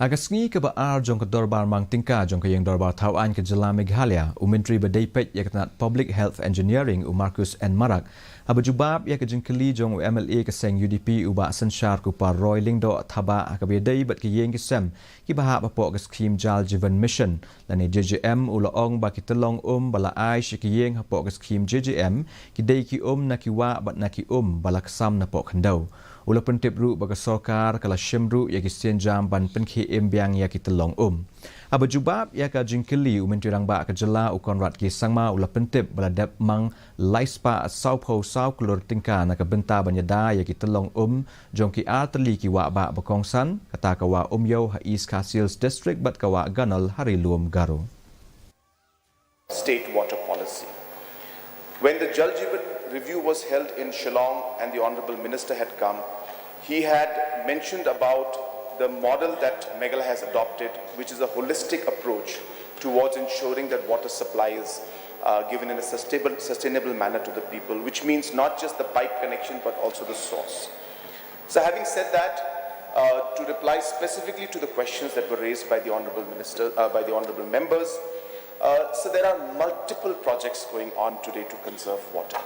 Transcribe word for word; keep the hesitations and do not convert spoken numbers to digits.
Ha ka sngi kaba ar jong ka dorbar mang tyngka jong ka ïing dorbar thaw aiñ ka jylla Meghalaya, u Myntri ba dei peit ïa ka tnat Public Health Engineering, u Marcuise N Marak, haba jubab ïa ka jingkylli jong u M L A ka seng U D P, u Bah Synshar Kupar Roy Lyngdoh Thabah, ha kaba ïadei bad ka ïing ki sem kiba hap hapoh ka skhim Jal Jeevan Mission lane J J M, u la ong ba ki tyllong um ba la ai sha ki ïing hapoh ka skhim J J M ki dei ki um na ki wah bad na ki um ba la ksam napoh khyndew. U la pyntip ruh ba ka sorkar ka la shim ruh ïa ki sienjam ban pynkhie im biang ïa ki tyllong um. Haba jubab ïa ka jingkylli, u Myntri Rangbah ka jylla, u Conrad K Sangma, u la pyntip ba la dep mang lai spah sawphew saw klur tyngka na ka bynta ban ïada ïa ki tyllong um jong ki ar tylli ki wah bah ba kongsan, kata ka wah Umiew ha East Khasi Hills District bad ka wah Ganol ha Ri-lum Garo. State water policy. When the Jal Jeevan review was held in Shillong and the Honorable Minister had come, he had mentioned about the model that Meghalaya has adopted, which is a holistic approach towards ensuring that water supply is uh, given in a sustainable, sustainable manner to the people, which means not just the pipe connection but also the source. So, having said that, uh, to reply specifically to the questions that were raised by the Honorable Minister, uh, by the Honorable Members, uh, so there are multiple projects going on today to conserve water.